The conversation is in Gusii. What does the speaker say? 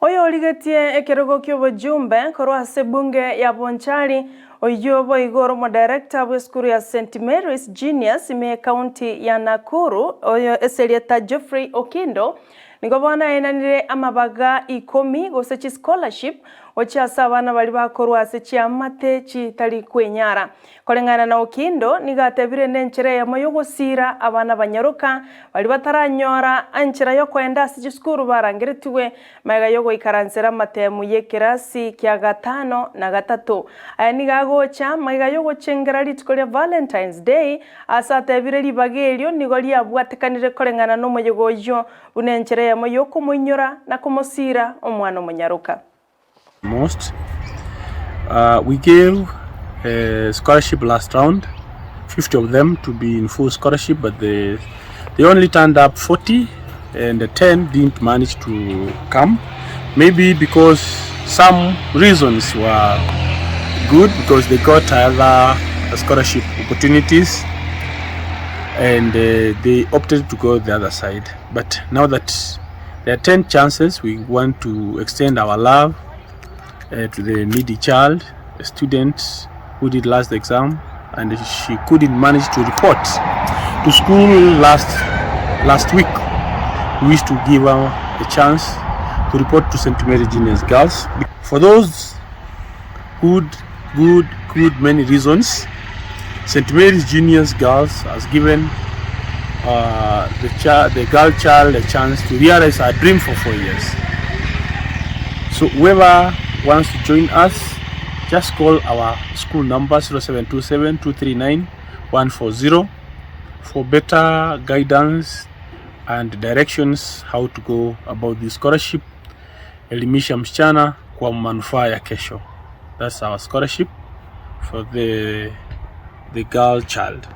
Oyorigetie ekerogo ki'obojumbe korwa ase ebunge ya Bonchari, oyio boigo ore omodirector bw'esukuru ya St Mary's Juniors ime y'ecounty ya Nakuru, oyo ase erieta Geoffrey Okindo, nigo bono aenanire amabaga ikomi gose chischolarship gochia ase abana baria bakorwa ase chiamate chitari kwenyara. Koreng'ana na Okindo, nigo atebire nenchera eyemo y'ogosiira abana banyaroka baria bataranyora enchera y'okoenda ase chisukuru barangeretigwe magega y'ogoikaransera amatemu y'ekerasi kia gatano na gatato. Aya nigo agocha magega y'ogochengera rituko ria Valentine's Day ase atebire ribaga erio nigo riabwatekanire koreng'ana nomoyega oyio buna enchera eyemo y'okomoinyora na komosiira omwana omonyaroka. Most we gave a scholarship last round, 50 of them to be in full scholarship, but they, they only turned up 40 and the 10 didn't manage to come. Maybe because some reasons were good because they got other scholarship opportunities and they opted to go the other side. But now that there are 10 chances, we want to extend our love to the needy child, a student who did last exam and she couldn't manage to report to school last week. We wish to give her a chance to report to St. Mary Genius Girls. For those good, good, good many reasons, St. Mary's Genius Girls has given the girl child a chance to realize her dream for 4 years. So whoever wants to join us, just call our school number 0727-239-140 for better guidance and directions how to go about this scholarship. Elimisha msichana kwa manufaa ya kesho. That's our scholarship for the girl child.